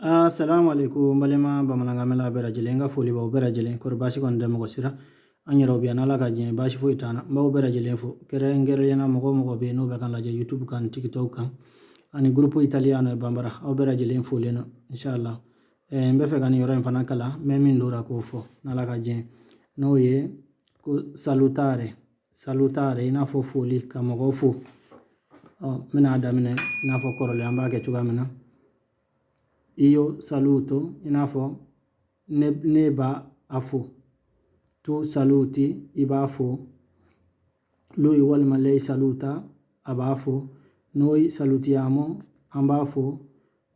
Assalamu alaikum, balima bamanankanmɛla bɛɛ lajɛlen, n ka foli b'aw bɛɛ lajɛlen. Kɔri baasi kɔni tɛ mɔgɔ sira an yɛrɛw bi yan, n'Ala ka diɲɛ baasi foyi t'an na. N b'aw bɛɛ lajɛlen fo, kɛrɛnkɛrɛnnenya la mɔgɔ o mɔgɔ bɛ yen n'o bɛ kan lajɛ YouTube kan, TikTok kan ani groupe Italiano e Bambara, aw bɛɛ lajɛlen folen don, inshallah. N bɛ fɛ ka nin yɔrɔ in fana kalan, n bɛ min dora k'o fɔ n'Ala ka diɲɛ, n'o ye ko salutare. Salutare, i n'a fɔ foli, ka mɔgɔw fo. Ɔ, n bɛna daminɛ i n'a fɔ kɔrɔlen an b'a kɛ cogoya min na. Io saluto, i n'a fɔ ne b'a a fo. Tu saluti, i b'a fo. Lui walima lei saluta, a b'a fo. Noi salutiamo, an b'a fo.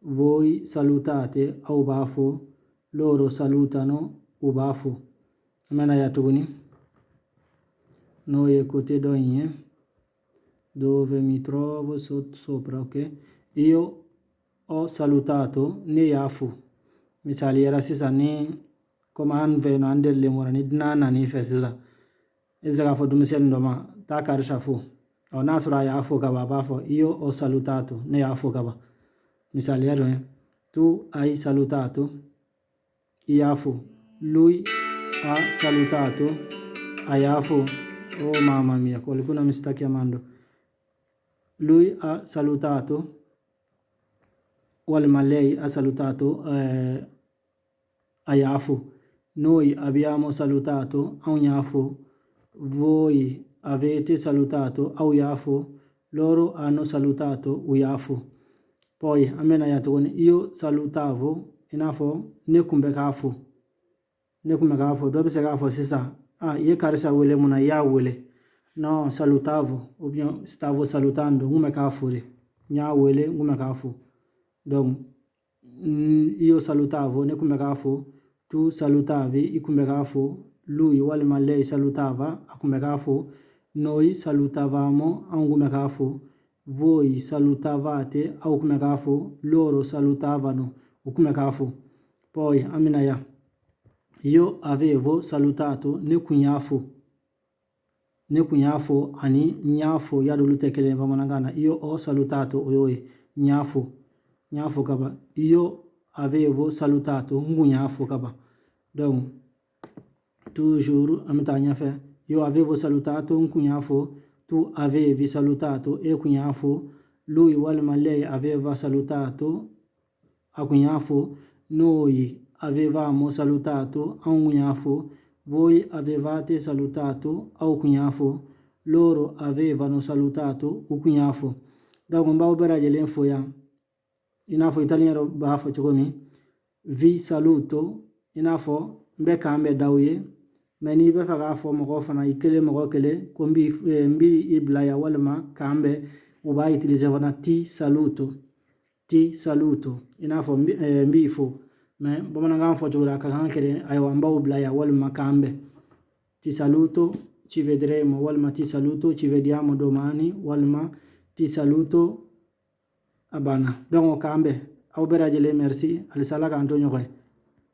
Voi salutate, aw b'a fo. Loro salutano, u b'a fo. An bɛna ya tuguni, n'o ye côté dɔ in ye. Dove mi trovo? Sopra, ok. Io ho salutato, ne y'a fo. Misali yɛrɛ sisan, ni komi an fɛ yen nɔ, an delilen bɔra ni dunan nan'i fɛ sisan, i bɛ se k'a fɔ denmisɛnnin dɔ ma: taa karisa fo. Ɔ, n'a sɔrɔ a y'a fo ka ban, a b'a fɔ: io ho salutato, ne y'a fo ka ban. Misaliya dɔ ye. Tu hai salutato, i y'a fo. Lui ha salutato, a y'a fo. Oh mamma mia, qualcuno mi sta chiamando. Lui ha salutato walima lei ha salutato, a y'a fo. Noi abbiamo salutato, anw y'a fo. Voi avete salutato, aw y'a fo. Loro hanno salutato, u y'a fo. Poi an bɛna yan tuguni. Io salutavo, i n'a fɔ ne kun bɛ k'a fo, ne kun bɛ k'a fo. Dɔ bɛ se k'a fɔ sisan: ah, i ye karisa wele mun na? I y'a wele? Non, salutavo ou bien stavo salutando, n kun bɛ k'a fo de. N y'a wele, n kun bɛ k'a fo. Donc io salutavo, ne kun bɛ k'a fo. Tu salutavi, i kun bɛ k'a fo. Lui walima lei salutava, a kun bɛ k'a fo. Noi salutavamo, anw kun bɛ k'a fo. Voi salutavate, aw kun bɛ k'a fo. Loro salutavano, u kun bɛ k'a fo. Poi an bɛna yan. Io avevo salutato, ne kun y'a fo, ne kun y'a fo ani n y'a fo, y'a olu tɛ kelen ye bamanankan na. Io ho salutato, o y'o ye, n y'a fo, n y'a fo ka ban. Io avevo salutato, n kun y'a fo ka ban. Donc toujours an bɛ taa ɲɛfɛ. Io avevo salutato, n kun y'a fo. Tu avevi salutato, e kun y'a fo. Lui walima lei aveva salutato, a kun y'a fo. Noi avevamo salutato, anw kun y'a fo. Voi avevate salutato, aw kun y'a fo. Loro avevano salutato, u kun y'a fo. Donc n b'aw bɛɛ lajɛlen fo yan, i n'a fɔ italien yɛrɛ b'a fɔ cogo min: vi saluto, i n'a fɔ n bɛ k'an bɛɛ d'aw ye. Mais n'i bɛ fɛ k'a fɔ mɔgɔw fana, i kelen, mɔgɔ kelen, ko n b'i i bila yan walima k'an bɛn, u b'a utiliser fana: ti saluto, ti saluto, i n'a fɔ n b'i fo. Mais bamanankan fɔ cogo la, a ka kan kelen. Ayiwa, n b'aw bila yan walima k'an bɛn. Ti saluto, ci vedremo, walima ti saluto, ci vediamo domani, walima ti saluto, a banna. Donc k'an bɛn, aw bɛɛ lajɛlen, merci. Halisa Ala k'an to ɲɔgɔn ye.